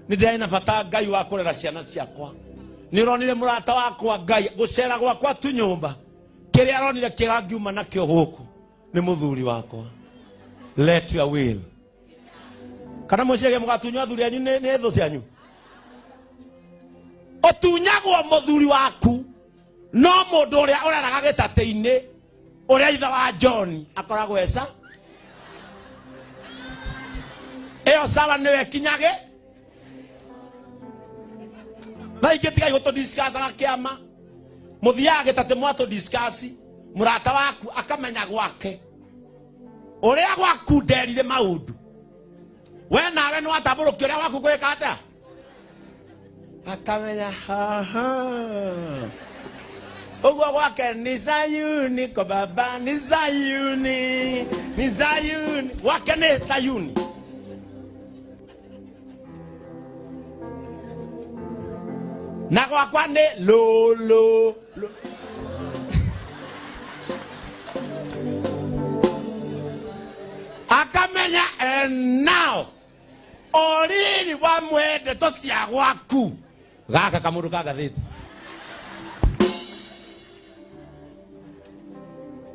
Nĩ ndĩrarĩ na bata Ngai wa kũrera ciana ciakwa. Nĩ ũronire mũrata wakwa Ngai gũcera gwakwa tu nyũmba, kĩrĩa aronire kĩega ngiuma nakĩo gũkũ nĩ mũthuri wakwa. Let your will. Kana mũciaria mũgatunywo athuri anyu nĩ thũ cianyu. Ũtunyagwo mũthuri waku no mũndũ ũrĩa ũreraga gĩtatĩ-inĩ ũrĩa ithe wa John akoragwo eca ĩyo sawa nĩyo ĩkinyage na ingĩ tigai gũtũdiscussaga kĩama. Mũthiaga gĩtatĩ mwatũdiscuss, mũrata waku akamenya gwake ũrĩa gwaku nderire maũndũ, we nawe nĩ watambũrũkia ũrĩa waku gwĩka atĩa, akamenya haha ũguo gwake ni Zayuni kwa baba ni Zayuni, ni Zayuni gwake nĩ Zayuni. Na gwakwa nĩ lũ lũ lũ. Akamenya and now oriri wa mwendeto cia gwaku gaka kamundu ka gathĩti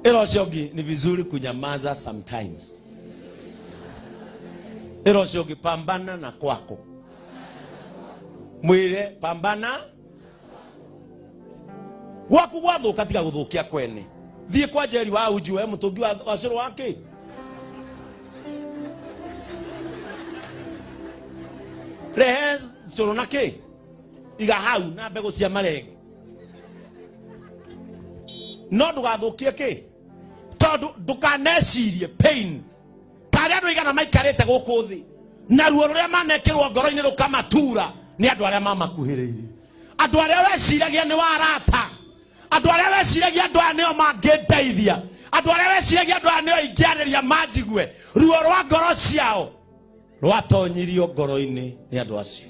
ĩra ũcio ũngĩ ni vizuri kunyamaza sometimes. Ĩra ũcio ũngĩ pambana na kwako, mwĩre pambana gwaku gwathuka, tiga guthukia kwene. Thiĩ kwa Njeri wa uji we mũtũngi wa cũrũ wa kĩ rehe cũrũ na kĩ iga hau na mbegũ cia marenge, no ndũgathũkie kĩ, tondũ ndũkanecirie pain tarĩ andũ aigana maikarĩte gũkũ thĩ na ruo rũrĩa manekĩrwo ngoro-inĩ rũkamatura nĩ andũ arĩa mamakuhĩrĩirie, andũ arĩa weciragia nĩ warata, andũ arĩa weciragia andũ aya nĩo mangĩndeithia, andũ arĩa weciragia andũ aya nĩo ingĩarĩria manjigue. Ruo rwa ngoro ciao rwatonyirio ngoro-inĩ nĩ andũ acio.